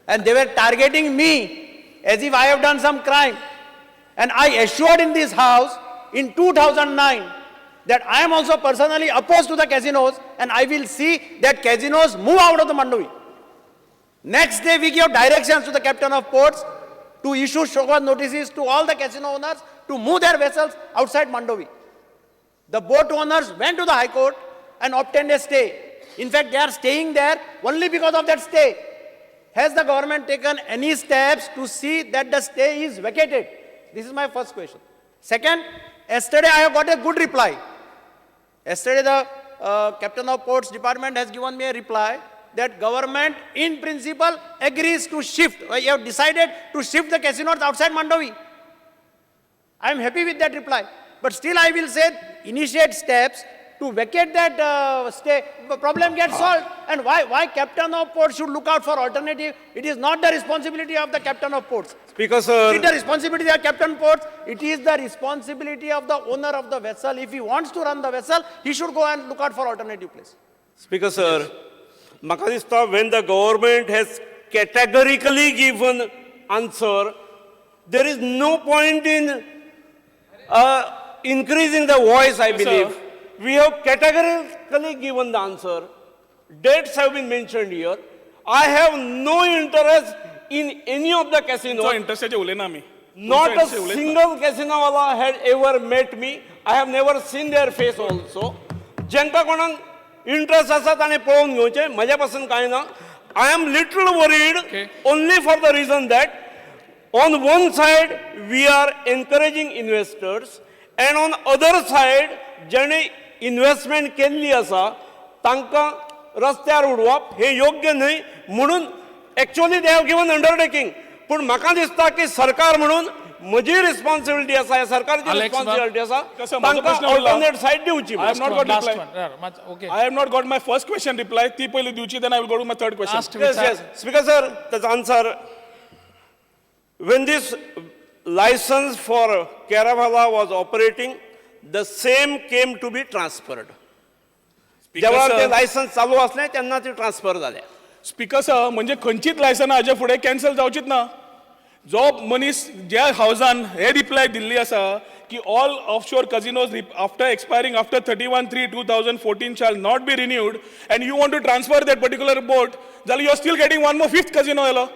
And they were targeting me as if I have done some crime. And I assured in this house in 2009 that I am also personally opposed to the casinos and I will see that casinos move out of the Mandovi. Next day, we gave directions to the captain of ports to issue show cause notices to all the casino owners to move their vessels outside Mandovi. The boat owners went to the High Court and obtained a stay. In fact, they are staying there only because of that stay. Has the government taken any steps to see that the stay is vacated? This is my first question. Second, yesterday I have got a good reply. Yesterday, the captain of ports department has given me a reply that government in principle agrees to shift, you have decided to shift the casinos outside Mandovi. I am happy with that reply. But still I will say, initiate steps to vacate that stay, the problem gets solved. And why captain of ports should look out for alternative? It is not the responsibility of the captain of ports. Speaker sir. It is the responsibility of captain ports. It is the responsibility of the owner of the vessel. If he wants to run the vessel, he should go and look out for alternative place. Speaker sir, म्हाका दिसता when the government has categorically given answer, there is no point in increasing the voice, I believe. We have categorically given the answer. Dates have been mentioned here. I have no interest in any of the casinos. इंटरेस्टाचे उलयना आमी. Not a single casino wala had ever met me. I have never seen their face also. जेंका कोणाक interest आसा ताणें पळोवन घेवचें, म्हज्या पासून कांय ना. I am little worried only for the reason that on one side we are encouraging investors and on other side जेणे इन्व्हेस्टमेंट केल्ली आसा तांकां रस्त्यार उडोवप हें योग्य न्हय. म्हणून actually they have given undertaking, पूण म्हाका दिसता की सरकार म्हणून म्हजी रिस्पॉन्सिबिलिटी आसा, ह्या सरकारची Alex, responsibility आसा कसं म्हजो तांकां प्रश्न उरला. ऑल्टरनेट सायट दिवची. I have not got last reply. One. Okay. I have not got my first question reply. ती पयली दिवची, then I will go to my third question. Last. Yes. Speaker sir, त्याचा answer. When this license for Caravela was operating, the same came to be transferred. जेव्हा ते licence चालू असले तेन्ना ते ट्रान्सफर जाले. स्पीकर सर, म्हणजे खंयचीच लायसनां हाजे फुडें कॅन्सल जावचीच ना. जो मनीस ज्या हावजान हे रिप्लाय दिल्ली आसा की all offshore casinos after expiring after 31/3/2014 shall not be renewed, and you want to transfer that particular boat, जाल्यार you are still getting one more fifth casino येलो.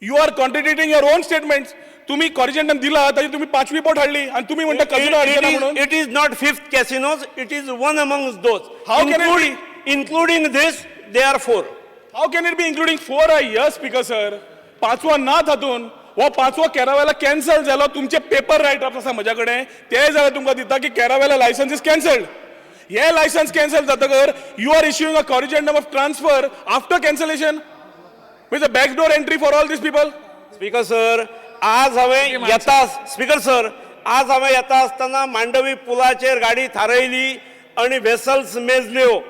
You are contradicting your own statements. तुम्ही corrigendum दिला, ताजी तुम्ही पाचवी बोट हाडली आणि तुम्ही म्हणता कझिनो हाडचे ना म्हणून. It is not fifth casinos, it is one amongst those. How can it be? Including this, they are four. How can it be including four a year, Speaker sir? पाचवा ना तातूंत. हो पाचवो कॅरावेला कॅन्सल जालो. तुमचे paper right up आसा म्हज्या कडेन, ते जाल्यार तुमकां दिता की कॅरावेला लायसन्स is cancelled. हे लायसन्स कॅन्सल जातकर you are issuing a corrigendum of transfer after cancellation with a back door entry for all these people. Speaker sir, आज हांवें येता, स्पीकर सर, आज हांवें येता आसतना मांडवी पुलाचेर गाडी थारयली आनी vessels मेजल्यो.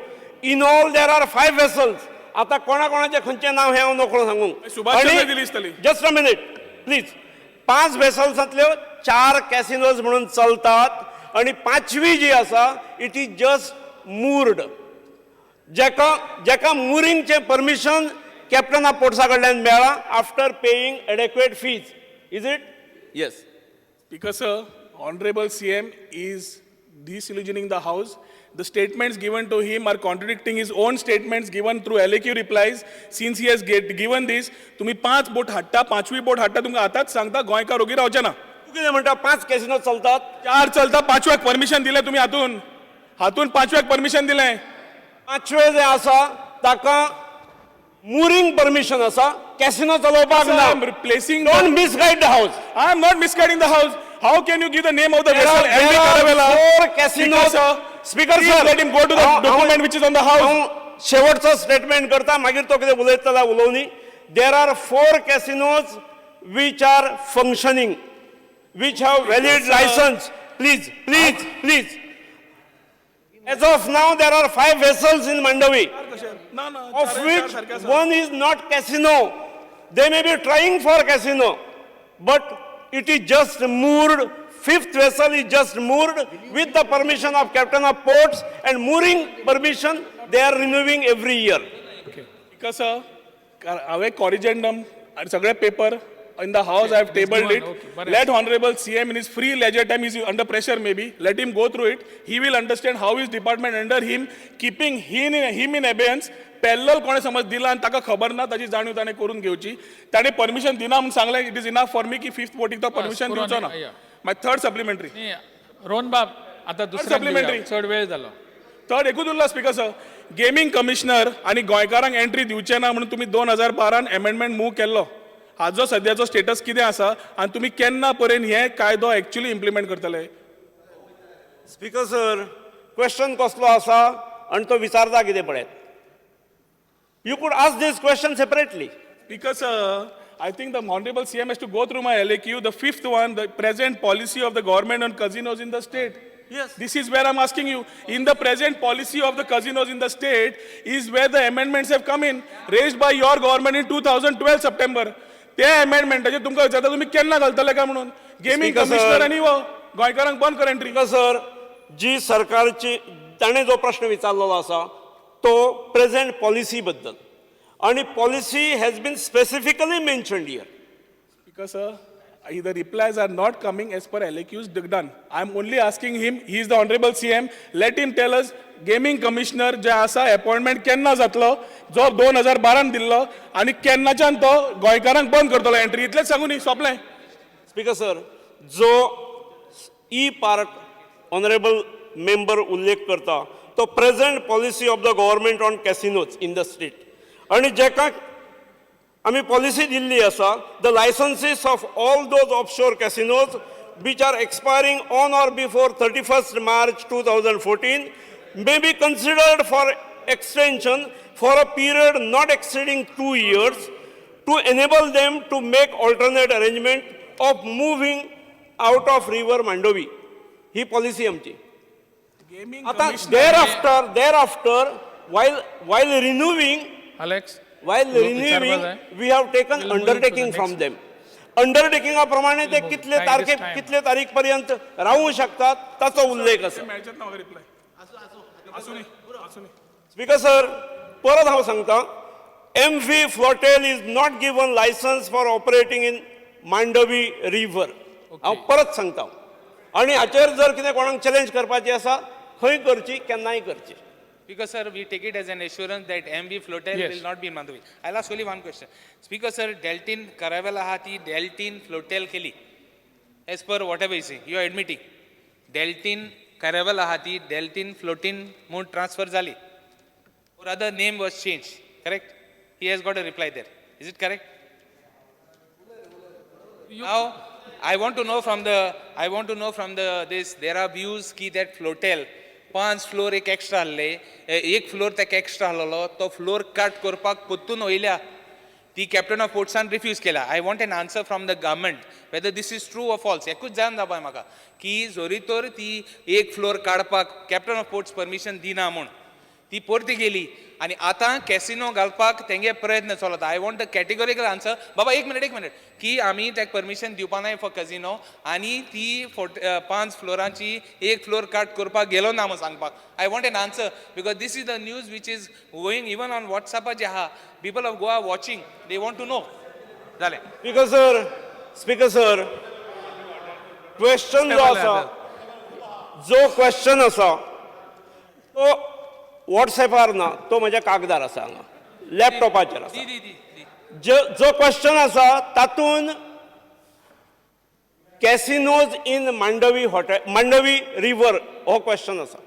In all there are five vessels. आतां कोणा कोणाचें खंयचें नांव हें हांव नकळो सांगूंक. सुभाष चंद्र दिली आसतली. Just a minute, please. पांच वेसल्सांतल्यो चार कॅसिनोज म्हणून चलतात आनी पांचवी जी आसा, it is just moored, जेका मुरींगचें परमिशन कॅप्टन ऑफ पोर्ट्सा कडल्यान मेळ्ळां after paying adequate fees. Is it? Yes. Speaker sir, Honorable CM is disillusioning the House. The statements given to him are contradicting his own statements given through LAQ replies since he has given this. तुम्ही पांच बोट हाडटा, पांचवी बोट हाडटा, तुमकां आतांच सांगता, गोंयकार ओगी रावचे ना. तूं कितें म्हणटा, पांच कॅसिनो चलतात? चार चलता, पांचव्याक परमिशन दिलें तुमी हातून हातून पांचव्याक परमिशन दिलें. पांचवे जे आसा ताका मुरींग परमिशन आसा, कॅसिनो चलोवपाक I ना. Am replacing. Don't misguide the House. I am not misguiding the House. How can you give the name of the There vessel are MV Caravela? four casinos. Speaker Speaker sir, let him go to the document which is on the House. हांव शेवटचो statement करता, मागीर तो कितें उलयतलो उलोवनी. There are four casinos which are functioning, which have valid license. Please, please, please. As of now, there are five vessels in Mandavi, ना ना, of which one is not casino. They may be trying for casino, but it is just moored. Fifth vessel is just moored with the permission of captain of ports, and mooring permission they are renewing every year. Because, sir, हांवें corrigendum आनी सगळे paper in the house I have tabled it. Okay, बरें. Let honourable CM in his free leisure time, is under pressure maybe, let him go through it. He will understand how his department under him keeping him in abeyance. Parallel कोणें समज दिला आनी ताका खबर ना, ताची जाणीव ताणें करून घेवची. ताणें परमिशन दिना म्हूण सांगलें, it is enough for me की फिफ्थ बोटीक तो परमिशन पुरो दिवचो ना. न्ही, या. My third supplementary. न्ही, रोहन बाब, आतां दुसऱ्यांक दिवया. Supplementary. चड वेळ जालो. थर्ड एकूच उरला स्पिकर सर, गेमींग कमिशनर आनी गोंयकारांक एंट्री दिवचे ना म्हणून तुमी 2012न एमेंडमेंट मूव केल्लो. हाजो सद्याचो स्टेटस कितें आसा आनी तुमी केन्ना पर्यंत हे कायदो एक्चुअली इम्प्लिमेंट करतले? स्पीकर सर, क्वेश्चन कसलो आसा आनी तो विचारता कितें पळयात. You could ask this question separately. Speaker sir, I think the honorable CM has to go through my LAQ, the fifth one, the present policy of the government on casinos in the state. Yes. This is where I'm asking you. In the present policy of the casinos in the state is where the amendments have come in, raised by your government in 2012 September. ते अमेंडमेंटाचे तुमकां विचारता, तुमी केन्ना घालतले काय म्हणून gaming Speaker, sir. Commissioner आनी हो गोंयकारांक बंद कर एंट्री. स्पीकर सर, जी सरकारची ताणें जो प्रश्न विचारलेलो आसा तो प्रेझेंट पॉलिसी बद्दल आनी policy has been specifically mentioned here. Because sir, the replies are not coming as per LAQs done. I'm only asking him, he is the honorable CM, let him tell us gaming commissioner जे आसा appointment केन्ना जातलो, जो 2012 दिल्लो आनी केन्नाच्यान तो गोंयकारांक बंद करतलो एंट्री, इतलेंच सांगू न्ही सोंपलें. स्पीकर सर, जो ई पार्क ऑनरेबल मेंबर उल्लेख करता तो present policy of the government on casinos in the state आनी जेका आमी पॉलिसी दिल्ली आसा, the licenses of all those offshore casinos which are expiring on or before 31st March 2014 may be considered for extension for a period not exceeding 2 years to enable them to make alternate arrangement of moving out of river Mandovi. He policy आमची. Gaming आता thereafter while renewing Alex, while विचारपा renewing जाय. We have taken We'll move to the undertaking next. From them. अंडरटेकिंगा प्रमाणे ते कितले Time, तारखे this time. कितले तारीख पर्यंत रावू शकतात ताचो उल्लेख आसा. मेळचेच ना म्हाका रिप्लाय. आसूं न्ही, आसूं न्ही. स्पीकर सर, परत हांव सांगता, MV Flotel is not given licence for operating in Mandovi river. हांव परत सांगता आनी हाचेर जर कितें कोणाक चॅलेंज करपाची आसा, खंय करची, केन्नाय करची. Speaker sir, we take it as an assurance that MV Flotel will not be in Mandovi. I'll ask only one question. Speaker sir, Deltin Caravella आहा ती Deltin Flotel केली. As per whatever you say, you are admitting. Deltin Caravella आहा ती Deltin Flotin म्हूण transfer जाली. Or other name was changed, correct? He has got a reply there. Is it correct? Now, I want to know from the, this, there are views की that flotel, पांच floor एक extra आहले, एक floor ताका extra आहलोलो, तो floor cut करपाक परतून वयल्या. ती कॅप्टन ऑफ पोर्ट्सान रिफ्यूज केला. I want an answer from the government whether this is true or false. एकूच जाण जावपा म्हाका की जोरी तर ती एक फ्लोर काडपाक कॅप्टन ऑफ पोर्ट्स परमिशन दिना म्हूण ती परती गेली आनी आतां कॅसिनो घालपाक तेंगे प्रयत्न चलता. I want a categorical answer. बाबा, एक मिनट, एक मिनट, की आमी तेका परमिशन दिवपा नाय फॉर कॅसिनो आनी ती फोर्ट पांच फ्लोरांची एक फ्लोर कट करपाक गेलो ना म्हूण सांगपाक. I want an answer because this is the news which is going even on वॉट्सॅपाचे आहा. People of Goa watching, they want to know. जालें. Speaker sir, speaker sir, question जो आसा, जो क्वेश्चन आसा तो वॉट्सॅपार ना, तो म्हज्या कागदार आसा, हांगा लॅपटॉपाचेर आसा. दी दी दी दी. जो जो क्वेश्चन आसा तातूंत casinos in Mandovi hotel, Mandovi river हो क्वेश्चन आसा,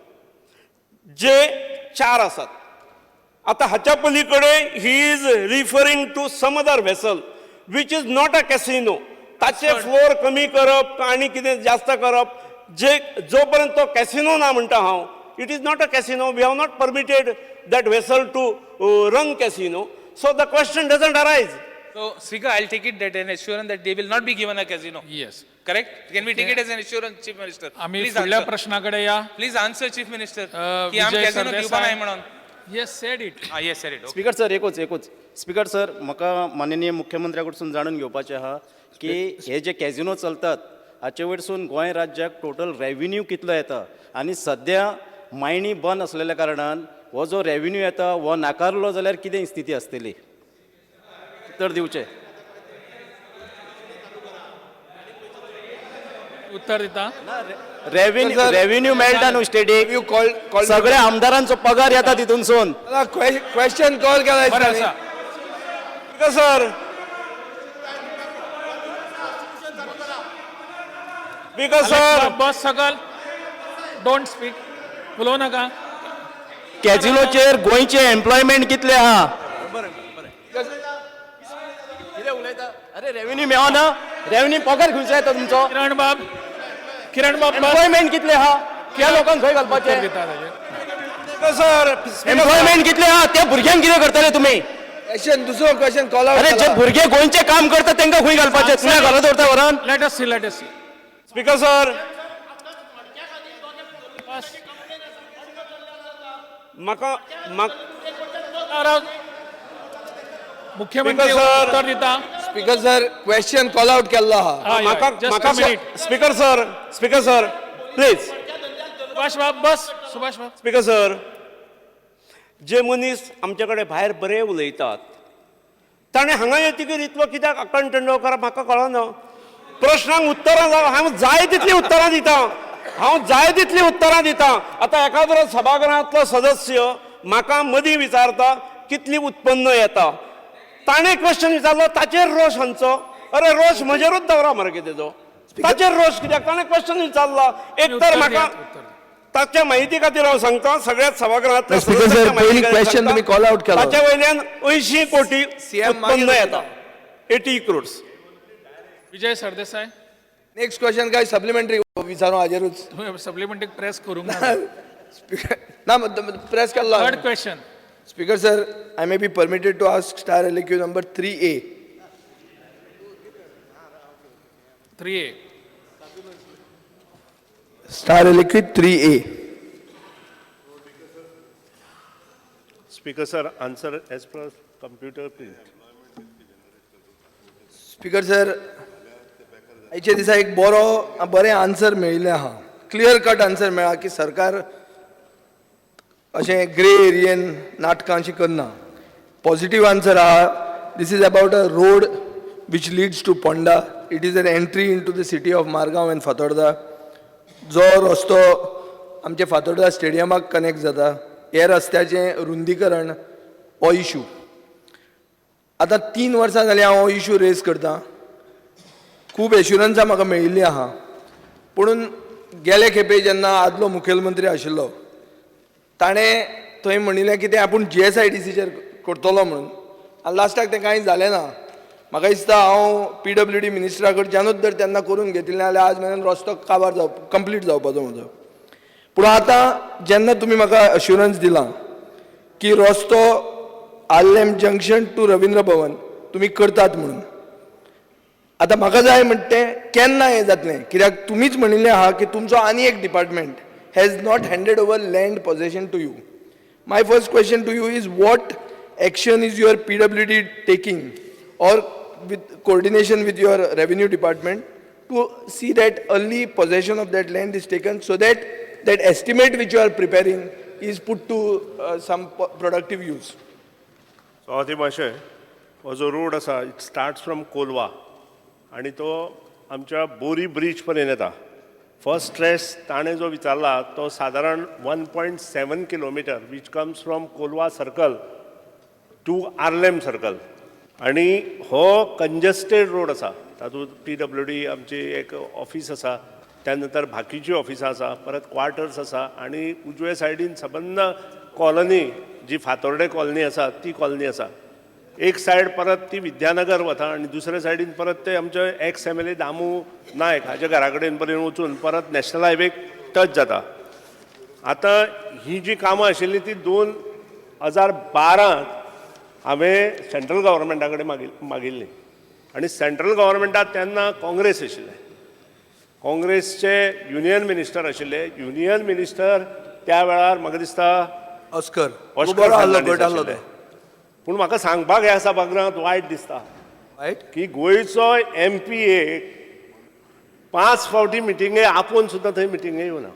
जे चार आसात. आतां हाच्या पलीकडे he is referring to some other vessel which is not a casino. ताचे फ्लोर कमी करप आनी कितें जास्त करप, जे जो पर्यंत तो कॅसिनो ना म्हणटा हांव. It is not a casino. We have not permitted that vessel to run casino, so the question doesn't arise. So, Speaker, I'll take it that an assurance that they will not be given a casino. Yes. Correct? Can we take it as an assurance, Chief Minister? आमी Please फुडल्या answer. प्रश्ना कडेन या. Please answer, Chief Minister. की आम Vijay casino दिवपा सरदेसाय. नाय म्हणून. Yes, said it. Ah, yes, sir, it. Okay. Speaker sir, एकूच एकूच. स्पीकर सर, म्हाका माननीय मुख्यमंत्र्या कडसून जाणून घेवपाचें आहा की हे जे कॅझिनो चलतात हाचे वयरसून गोंय राज्याक टोटल रेव्हेन्यू कितलो येता आनी सद्या मायणी बंद आसलेल्या कारणान हो जो रेव्हेन्यू येता हो नाकारलो जाल्यार कितें स्थिती आसतली? उत्तर दिवचें. उत्तर दिता. रेव्हेन्यू रेव्हेन्यू मेळटा न्हू स्टेटीक. You call call सगळ्या आमदारांचो पगार येता तितूनसून. क्वेश्चन कॉल केला. बरें आसा. स्पीकर सर, स्पीकर सर, बस सकल. Don't speak, उलोवं नाका. कॅजिनोचेर गोंयचे एम्प्लॉयमेंट कितले आहा? कितें उलयता? अरे, रेव्हेन्यू मेळना, रेव्हेन्यू पगार खंयचो येता तुमचो? किरण बाब, किरण बाब, बस. एम्प्लॉयमेंट कितले आहा? त्या लोकांक खंय उत्तर घालपाचें? दिता ताजेर. स्पीकर सर, एम्प्लॉयमेंट कितले आहा? त्या भुरग्यांक कितें करतले तुमी? क्वेश्चन, दुसरो क्वेश्चन कॉल आउट. अरे, जे भुरगे गोंयचे काम करता तांकां खंय घालपाचें? तुमी घरा दवरता व्हरून. Let us see, let us see. Speaker sir, बस. म्हाका राव. मुख्यमंत्री Speaker sir. उत्तर दिता. Speaker sir, question call out केल्लो आहा. हय, म्हाका हय. Just म्हाका a minute. Speaker sir, speaker sir, please. Subhash बाब, बस. सुभाष बाब. स्पीकर सर, जे मनीस आमचे कडेन भायर बरे उलयतात ताणें हांगा येतकीर इतलो कित्याक आकणटंडो करप म्हाका कळना. प्रश्नांक उत्तरां जाय, हांव जाय तितलीं उत्तरां दितां, हांव जाय तितलीं उत्तरां दितां. आतां एखाद्रो सभागृहांतलो सदस्य म्हाका मदीं विचारता कितली उत्पन्न येता, ताणें क्वेश्चन विचारलो ताचेर रोश हांचो. अरे, रोश म्हजेरूच दवरा मरे कितें तो, ताचेर रोश कित्याक? ताणें क्वेश्चन विचारला एक तर उत्तर म्हाका दियात, उत्तर दियात. ताच्या माहिती खातीर हांव सांगता, सगळ्याच सभागृहांतल्या स्पीकर सर, सदस्यांच्या माहिती पयलीं खातीर question सांगता, तुमी call out केलो. ताच्या वयल्यान 80 कोटी CM उत्पन्न मागीर येता, 80 crores. Vijay Sardesai. Next question काय सप्लिमेंटरी विचारू हाजेरूच? तुवें सप्लिमेंटरी प्रेस करूंक ना. ना, प्रेस केल्लो. Third question. Speaker sir, I may be permitted to ask star LAQ number 3A. 3A. Star LAQ 3A. Speaker sir, answer as per computer print. Speaker sir, आयच्या दिसा एक बरो बरें आन्सर मेळिल्लें आहा, क्लियर कट आन्सर मेळ्ळा की सरकार अशें ग्रे एरियेन नाटकां अशीं करना. पॉझिटीव आन्सर आहा. This is about a road which leads to Ponda. It is an entry into the city of Margao and Fatorda. जो रस्तो आमच्या फातोर्डा स्टेडियमाक कनेक्ट जाता, हे रस्त्याचें रुंदीकरण हो इशू. आतां 3 वर्सां जालीं हांव हो इशू रेज करतां. खूब एश्युरन्सां म्हाका मेळिल्लीं आहा, पुणून गेले खेपे जेन्ना आदलो मुखेलमंत्री आशिल्लो ताणें थंय म्हणिल्लें की तें आपूण जीएसआयडीसीचेर करतलो म्हणून, आनी लास्टाक तें कांय जालें ना. म्हाका दिसता हांव पीडब्ल्यूडी मिनिस्टरा कडच्यानूच जर तेन्ना करून घेतिल्लें जाल्यार आज मेरेन रस्तो काबार जावप कंप्लीट जावपाचो म्हजो. पूण आतां जेन्ना तुमी म्हाका अश्युरन्स दिलां की रस्तो आर्लेम जंक्शन टू रविंद्र भवन तुमी करतात म्हणून, आतां म्हाका जाय म्हणटा तें केन्ना हें जातलें? कित्याक तुमीच म्हणिल्लें आहा की तुमचो आनी एक department has not handed over land possession to you. My first question to you is, what action is your PWD taking or with coordination with your revenue department to see that early possession of that land is taken so that that estimate which you are preparing is put to some productive use? सभापती महाशय, हो जो road आसा, it starts from Colva आनी तो आमच्या बोरी bridge पर्यंत येता. फर्स्ट स्ट्रेच ताणें जो विचारला तो सादारण 1.7 kilometer, which comes from Colva circle to Arlem circle. आनी हो कंजस्टेड रोड आसा. तातूंत पीडब्ल्यूडी आमची एक ऑफीस आसा, त्या नंतर बाकीची ऑफिसां आसा, परत क्वार्टर्स आसा आनी उजव्या सायडीन सबंद कॉलनी जी फातोर्डे कॉलनी आसा ती कॉलनी आसा. एक सायड परत ती विद्यानगर वता आनी दुसऱ्या सायडीन परत ते आमचे एक्स एमएलए दामू नायक हाच्या घरा कडेन पर्यंत वचून परत नॅशनल हायवेक टच जाता. आतां ही जी कामां आशिल्लीं ती 2012त हांवें सेंट्रल गव्हर्मेंटा कडेन मागिल्ली आनी सेंट्रल गव्हर्मेंटात तेन्ना काँग्रेस आशिल्लें, काँग्रेसचे युनियन मिनिस्टर आशिल्ले. युनियन मिनिस्टर त्या वेळार म्हाका दिसता ऑस्कर. ऑस्कर बरो आहलो. फर्नांडीस घट आहलो. आशिल्ले. पूण म्हाका सांगपाक हें सभागृहांत वायट दिसता रायट की गोंयचो एमपी एक पांच फावटी मिटिंगे आपोवन सुद्दां थंय मिटिंगे येवना.